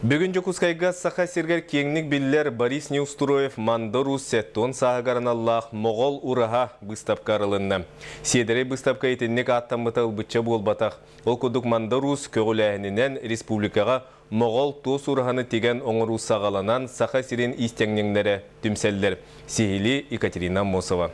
Бүгүн Дьокуускайга Саха сиригэр киэҥник биллэр Борис Неустроев Мандар Уус сэттион сааһыгар аналлаах Моҕол ураһа быыстапка арылынна. Сиэдэрэй быыстапка итинник ааттаммыта ылбычча буолбатах. Ол курдук Мандар Уус көҕүлээһининэн республикаҕа Моҕол туос ураһаны тигэн оҥоруу саҕаланан Саха сирин иистэнньэҥнэрэ түмсэллэр. Сиһилии Екатерина Аммосова.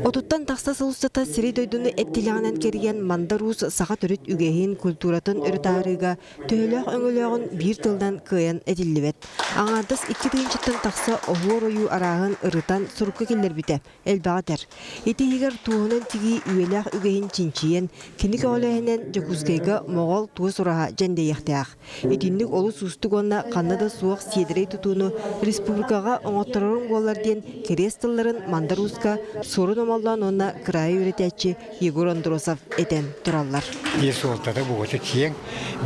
Отуттан тахса сыл устата сири-дойдуну эт тилэҕинэн кэрийэн Мандар Уус саха төрүт үгэһин, культуратын өрө таһаарыыга төһөлөөх өҥөлөөҕүн биир тылынан кыайан этиллибэт. Аҥаардас 2 тыһыынчаттан тахса оһуор ойуу арааһын ырытан сурукка киллэрбитэ элбэҕи этэр. Ити иһигэр туоһунан тигии үйэлээх үгэһин чинчийэн, кини көҕүлээһинэн Дьокуускайга Моҕол туос ураһа дьэндэйиэхтээх. Итинник олус уустук уонна ханна да суох сиэдэрэй тутууну республикаҕа оҥотторорум буоллар диэн кэриэс тылларын Мандар Ууска Суорун Омоллоон уонна кыраайы үөрэтээччи Егор Андросов этэн тураллар. Ис суолтата бугута киэҥ,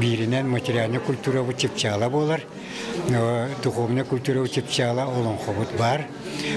бииринэн материальнай культурабыт чыпчаала буолар, духовнай культурабыт чыпчаала олоҥхобут баар.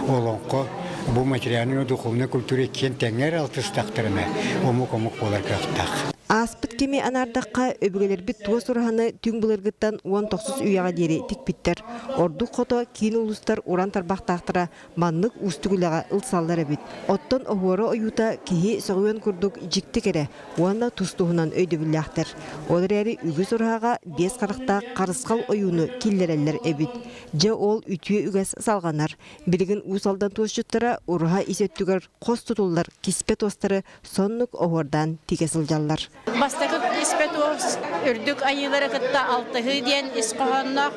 Олоҥхо бу материальнай духовнай культура иккиэн тэҥҥэ эрэ алтыстахтарына омук-омук буолар кыахтаах. Ааспыт кэми анаардахха, өбүгэлэрбит туос ураһаны түҥ былыргыттан 19 үйэҕэ диэри тикпиттэр. Ордук хото киин улуустар уран тарбахтаахтара маннык уустук үлэҕэ ылсаллар эбит. Оттон оһуора ойуута киһи сөҕүөн курдук дьикти кэрэ уонна тус-туһунан өйдөбүллээхтэр. Ол эрээри үгүс ураһаҕа биэс харахтаах харысхал ойууну киллэрэллэр эбит. Дьэ ол үтүө үгэс салҕанар. Билигин Уус Алдан туосчуттара ураһа ис өттүгэр хос тутуллар киспэ туостары соннук оһуордаан тигэ сылдьаллар. Бастакы испэ туос үрдүк айыылары кытта алтыһыы диэн ис хоһоонноох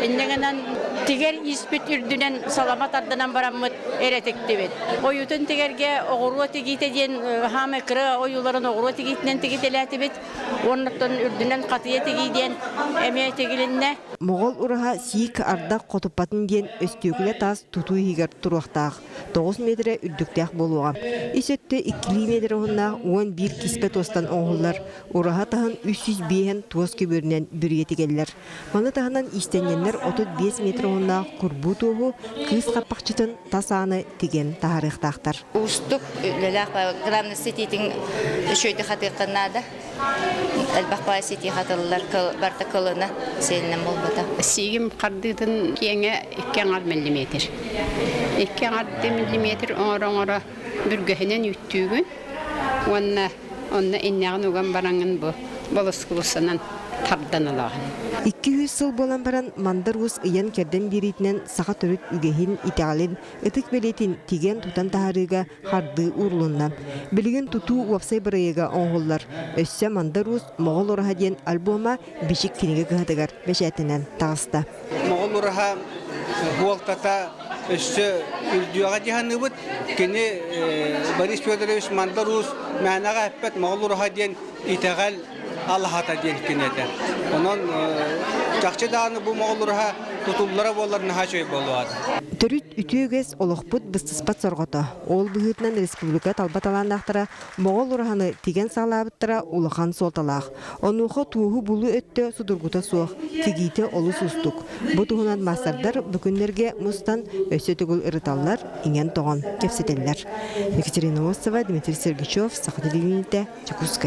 инньэ гынан тигэр ииспит үрдүнэн салама тардынан бараммыт эрэ тиктибит. Ойуутун тигэргэ оҕуруо тигиитэ диэн хаамай кыра ойууларын оҕуруо тигиитинэн тигитэлээтибит. Уоннаттан үрдүнэн хатыйа тигии диэн эмиэ тигилиннэ. Моҕол ураһа сиик ардах хотуппатын диэн өстүөкүлэ таас тутуу иһигэр туруохтаах. 9 миэтэрэ үрдүктээх буолуоҕа. Ис өттө иккилии миэтэрэ уһуннаах 11 киспэ туостан оҥоһуллар. Ураһа таһын 305 туос көбүөрүнэн бүрүйэ тигэллэр. Маны таһынан иистэнньэннэр 35 метр уһуннаах курбуу туоһу кыыс хаппахчытын тас ааны тигэн таһаарыахтаахтар. Уустук үлэлээх главный ситиитин үчүгэйдик хатыахха наада. Элбэх баай ситии хатыллар, барыта кылына сиэнинэн буолбата. Сиигим хардыытын киэҥэ икки аҥар миллиметр. Икки аҥар миллиметр оҥоро-оҥоро бүргэһинэн үүттүүгүн уонна онно иннэҕин уган бараҥҥын бу болоскулусанан тардан ылаҕын. 200 сыл буолан баран Мандар Уус ыйан-кэрдэн биэриитинэн саха төрүт үгэһин, итэҕэлин, ытык бэлиэтин тигэн-тутан таһаарыыга хардыы уурулунна. Билигин тутуу уопсай бырайыага оҥоһуллар. Өссө Мандар Уус Моҕол ураһа диэн альбома Бичик кинигэ кыһатыгар бэчээттэнэн таҕыста. Моҕол ураһа буолтата өссө үрдүөҕэ дии саныыбыт. Кини Борис Федорович Мандар Уус мээнэҕэ эппэт Моҕол ураһа диэн итэҕэл алаһата диэн кини этэ. Онон чахчы даҕаны бу Моҕол ураһа тутуллара буоллар наһаа үчүгэй буолуо. Төрүт үтүө үгэс олохпут быстыспат сорҕото. Ол быһыытынан республика талба талааннаахтара Моҕол ураһаны тигэн саҕалаабыттара улахан суолталаах. Онуоха туоһу булуу өттө судургута суох, тигиитэ олус уустук. Бу туһунан маастардар бу күннэргэ мустан өссө төгүл ырыталлар, иҥэн-тоҕон кэпсэтэллэр. Екатерина Осова, Дмитрий Сергучев, Саха телевидениетэ, Дьокуускай.